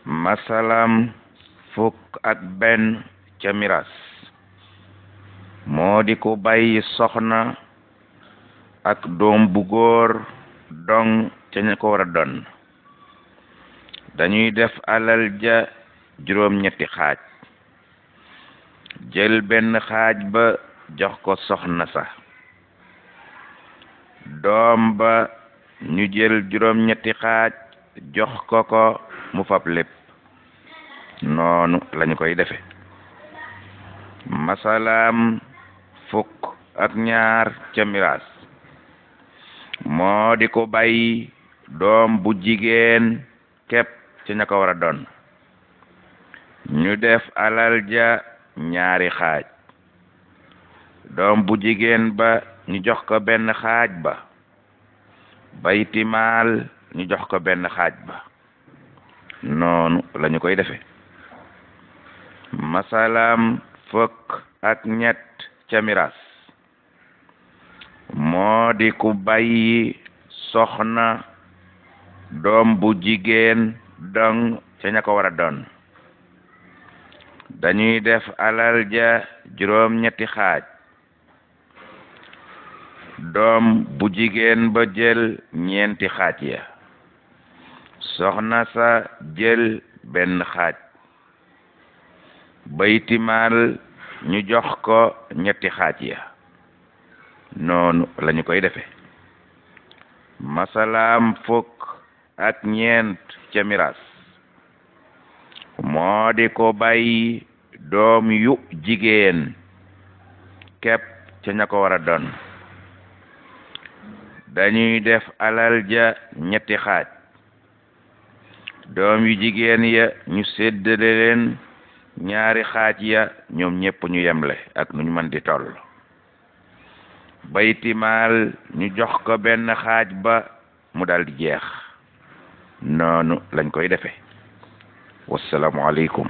masalam fukk ak benn ca miras moo di ku bàyyi soxna ak doom bu góor dong ca ña ko war a doon dañuy def alal ja juróom-ñetti xaaj jël benn xaaj ba jox ko soxna sa doom ba ñu jël juróom-ñetti xaaj jox ko mu fab lépp noonu lañu koy defe masalaam fukk ak ñaar ca miraas moo di ko bàyyi doom bu jigéen képp ci ña ko war a doon ñu def alal ja ñaari xaaj doom bu jigéen ba ñu jox ko benn xaaj ba baytimaal ñu jox ko benn xaaj ba noonu lañu koy defe masalaam fukk ak ñett ca miraas moo di ku bàyyi soxna doom bu jigéen dong ca ña ko war a doon dañuy def alal ja juróom-ñetti xaaj doom bu jigéen ba jël ñeenti xaaj ya soxna sa jël benn xaaj baytimaal ñu jox ko ñetti xaaj ya noonu lañu koy defe masalaam fukk ak ñeent ca miraas moo di ko bàyyi doom yu jigéen képp ca ña ko war a doon dañuy def alal ja ñetti xaaj doom yu jigéen ya ñu séddale leen ñaari xaaj ya ñoom ñépp ñu yemle ak nu ñu mën di toll baytimaal ñu jox ko benn xaaj ba mu daldi jeex noonu lañ koy defe wassalaamu aleykum